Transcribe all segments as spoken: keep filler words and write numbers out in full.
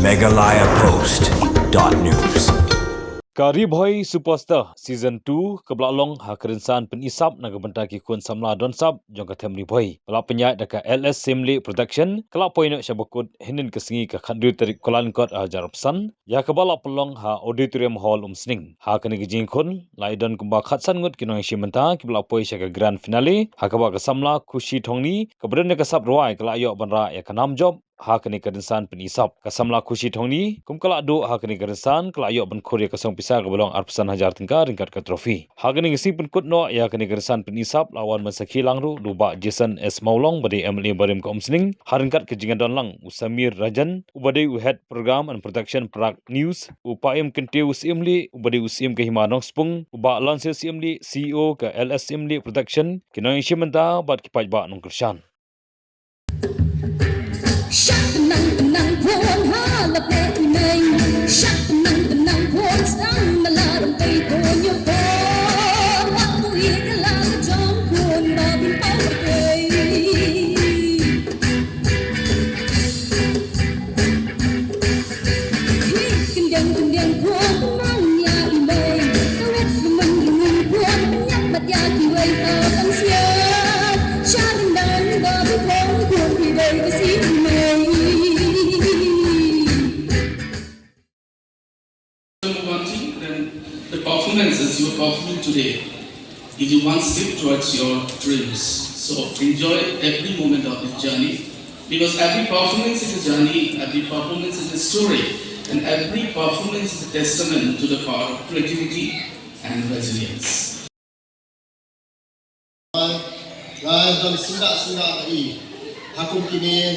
Meghalaya Post dot news. Ka Ri Bhoi Superstar Season two ka ba la long ha ka rynsan pynisap na ka bynta ki khun samla don sap jong ka them Ri Bhoi, ba la pynïaid da ka L S Syiemlieh Production, ka la poi noh sha ba kut hynnin ka sngi, ka khatdew tarik Kyllalyngkot arhajar arphew san, ïa ka ba la pynlong ha Auditorium Hall Umsning. Ha kane ka jingkhun la ïadon kumba khatsan ngut ki nongïashim bynta ki ba la poi sha ka grand finale, ha kaba ka samla Khushi Thongni ka ba don ïa ka sap rwai ka la ïoh ban rah ïa ka nam jop ha kane ka rynsan pynisap. Ka samla Khushi Thongni kum ka la duh ha kane ka rynsan ka la ïoh ban khur ïa ka song pisa ka ba long arphew san hajar tyngka ryngkat ka trophy. Ha kane ka sngi pynkut noh ïa kane ka rynsan pynisap la wan ban sakhi lang ruh da u Bah Jason S Mawlong ba dei M L A barim ka Umsning, ha ryngkat ka jingïadon lang u Samir Rajan u ba dei u Head Program and Production Prag News, u Paiem Kyntiew Syiemlieh u ba dei u Syiem ka Hima Nongspung, u Bah Lansir Syiemlieh, C E O ka L S Syiemlieh Production, ki nongïashim bynta bad ki paidbah nongkyrshan. Shah nang nang khun ha la pek nai. Shah nang nang khun sang na la ram pei khun yu khun. Wa tu i ka la jong khun ba bin pau pei. Hi, kendang kendang khun mang ya i mei. Kawet rumun rumun khun nyap mat ya ki wei ka tang sia. Sha dang dang ba bu khun khun ki wei ka si i mei. One thing, then the performance as you are performing today is one step towards your dreams. So enjoy every moment of this journey, because every performance is a journey, every performance is a story, and every performance is a testament to the power of creativity and resilience. Nga don syndah syndah ba i ha kum kine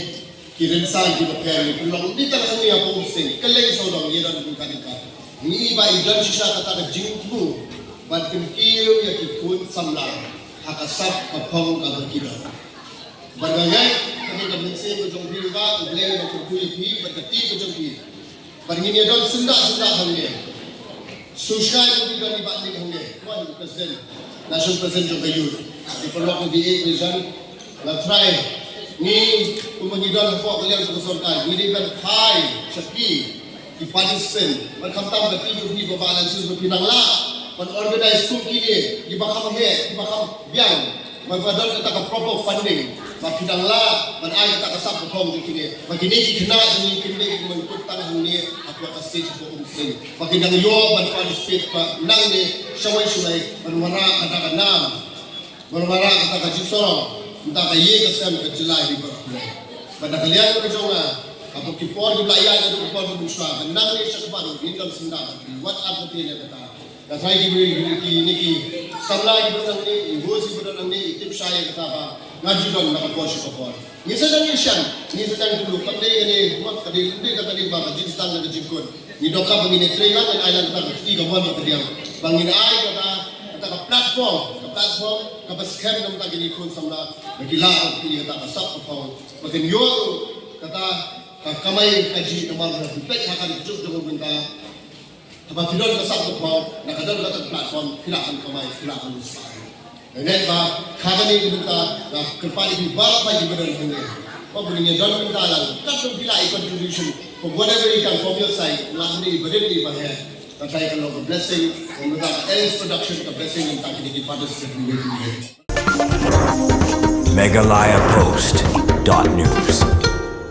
ki rynsan ki ba pher, ngi pynlong ni tang hangne ha Umsning, kylleng sawdong ngi don kum kane ka. Ngi ba i don shisha kata ka jingthmu ban kyntiew ïa ki khun samla ha ka sap ka phong ka ba ki don. Bad nga ngeit kane ka mynsiem ka jong phi ba U Blei u ba kyrkhu ïa phi bad ka team ka jong phi. Bad ngin ïa don syndah syndah hangne. Sngewsih ba ngi don i Bah Nick hangne, wan i President, National President jong ka youth. Ngi paralok ngi ïeit ngi jan. Nga trai ngi kumba ngi don hapoh ka liang jong ka sorkar, ngi dei ban phai sha phi ki participant. Bad khamtam ka team jong phi, Bah Lansir, ba phi nang lah ban organize kum kine kiba kham heh, kiba kham biang. Ba, ba don kata ka proper funding ba ki dang lah ban ai kata ka sap ka phong jong kine. Ba kine ki khynnah jong ngi kin dei ban kut tang hangne ha kata ka stage ka Umsning. Ba ki dang ïoh ban participate ba nangne shawei shawei ban wanrah kata ka nam, ban wanrah kata ka jingsarong, kata ka ïing ka sem ka jylla hi baroh. Ba da ka liang ka jong nga, hapoh ki por ki ba la ïaid, hapoh ki por ki ba shuwa, ba nangne sha ka baroh ngin dang sngewthuh ba ki wat ap ka te ne kata. Nga trai ki briew, ki, ki, ki samla ki ba don hangne, i host ki ba don hangne, i tip shai ïa kata ba nga ju don na ka por sha ka por. Ngi sa dang ïashem, ngi sa dang kynduh, kam dei kane, ma ka dei lynti ka dei ba ka jingsdang na ka jingkut. Ngi donkam ba ngin ïatrei lang, ngin ai lang kata ka kti ka mon ba ka diang. Ba ngin ai kata, kata ka platform, ka platform kaba skhem na ka bynta kine ki khun samla ba ki lah ban pynïaid kata ka sap ka phong, ba kin ïoh kata ka kamai kajih namar ba phi peit ha ka juk jong ka bynta. Haba phi don ka sap ka phong, na ka don kata ka platform, phi lah ban kamai, phi lah ban usaha. Nga ngeit ba ha kane ka bynta nga kyrpad ïa phi baroh phi ki ba don hangne. Ba phin ïa don bynta lang, katno phi lah i contribution, from whatever you can from your side, lah mynta i ba rit i ba heh. Ka trai kan long ka blessing, ka bynta ka L S Production ka blessing, ka bynta kine ki participant. Meghalaya Post dot news.